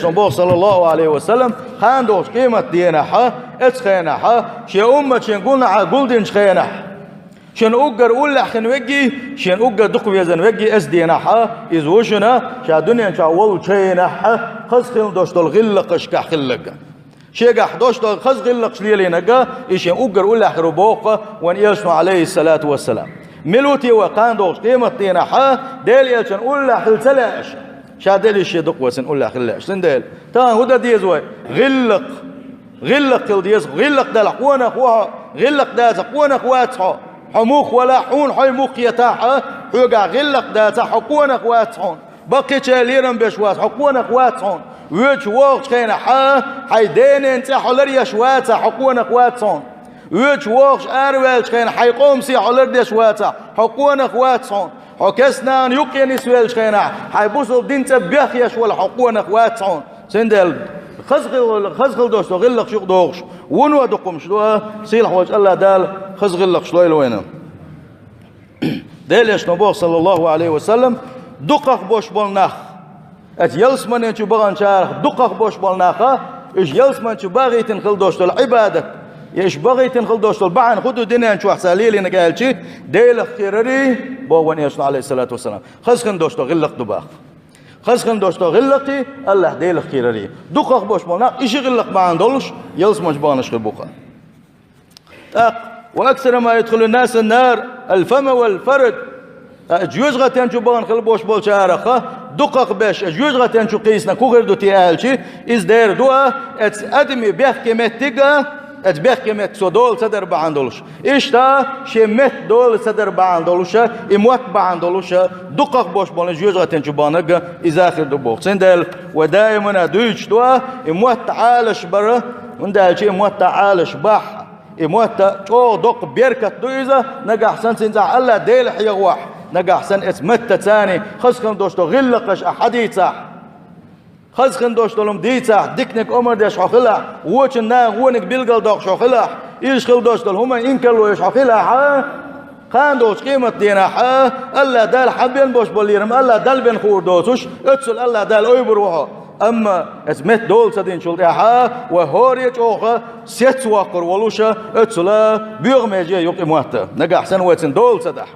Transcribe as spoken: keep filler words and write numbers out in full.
Боху, саллаллаху Ӏалайхи ва саллам, кхана долчу къематденахь, эцу хенахь, шен уммат шен гунахьа гулдинчу хенахь, шен уггар уллехь хин вегги, шен уггар дукха везан вегги эцу денахь, иза ву шуна, ша дуьнен чохь волчу хенахь, хаза хилла долуш долу гӀиллакхашкахь хилларг. Шегахь долуш долу хаза гӀиллакхаш лелийнарг, и шен уггар уллехь хир ву боху вайн элчано, Ӏалайхиссалату вассалам. Мила ву те вай кхана долчу къематденахь, Делан элчан уллехь хила ца лаьаш? Ша деллаш шен дукха вацан уллехь хила лаьаш. Цундела, тахана хӀун дан деза вай? ГӀиллакх. ГӀиллакх хила деза. ГӀиллакх далахь къонах ву хьо. ГӀиллакх дацахь къонах вац хьо. Хьо мух валахь, хьуна хьо мух етахь, хьоьгахь гӀиллакх дацахь, хьо къонах вац хьуна. Баккхийчеран лерам беш вац, хьо къонах вац хьуна. Воьдуш вогӀучу хенахь, хьайн ден-ненан цӀе хьо ларъеш вацахь, хьо къонах вац хьуна. Воьдуш вогӀуш араваьллачу хенахь, хьайн къоман сий хьо лардеш вацахь, хьо къонах вац хьуна. Хьо кест-нана юккъе нисвеллачу хенахь, хьайн бусалба динан цӀа бехъеш валахь, хьо къонах вац хьуна. Цундела хаза хила, хаза хила долуш долу гӀиллакхаш юкъадохуш, вуно дукха хӀумнаш ду, сийлахь волчу АллахӀ Дала хаза гӀиллакхаш лойла вайна. Делан элчано боху, саллаллаху Ӏалайхи ва саллам, дукхах болуш болу нах, оцу ялсаманин чу баханчарах дукхах болуш болу нах, уьш ялсаманин чу бахийтина хила долуш долу Ӏибадат, я уьш бахийтина хила долуш долу бахьана хӀун ду дуьнен чохь цара лелийнарг аьлча, Делах кхерарий, боху вайн элчано, Ӏалайхиссалату вассалам, хаза хила долуш долу гӀиллакх ду боху. Хаза хила долуш долу гӀиллакхий, АллахӀ Делах кхерарий. Дукхах болуш болу нах, и ши гӀиллакх бахьана долуш, ялсаманин чу баханаш хир бу-кх. ТӀаккха: «Ва аксару ма юдхилун-наса ан-нар, ал-фам вал-фарж». Ткъа жоьжахатин чу бахана хила болуш болчарах дукхах беш, жоьжахатин чу кхийсинарг хӀун хир ду те аьлча, иза дера ду, оцу адамийн бехке меттиг, оцу бехке меттиг цо дола ца дар бахьана долуш. Иштта шен метта дола ца дар бахьана долуш, и мотт бахьана долуш, дукхах болуш болу жоьжахатин чу баханарг иза хир ду боху. Цундела вай даимана дуьйцуш ду, и мотт Ӏалаш бар, хӀунда аьлча и мотт Ӏалаш бахь. И мотт чӀогӀа доккха беркат ду иза, нагахь санна цуьнан цӀахь АллахӀ Дела хьехавахь, нагахь санна оцу маттаца хаза хила долуш долу гӀиллакхаш ахь хьадийцахь, хаза хила долуш долу хӀума дийцахь, диканиг омра деш хьо хилахь, вочун наха вониг билгалдоккхуш хьо хилахь, иза хила долуш долу хӀуманна инкарло еш хьо хилахь, кхана долчу къематденахь, АллахӀ Дала хьан бен болуш болу лерам АллахӀ Далла бен хуур доцуш, оццул АллахӀ Дала ойбур ву хьо. Амма оцу метта дола ца динчул тӀаьхьа, вай хӀоре а чӀогӀа сецвоккхур волуш, оццул боьха меже ю-кх и мотт, нагахь санна вай цуьнан дола ца дахь.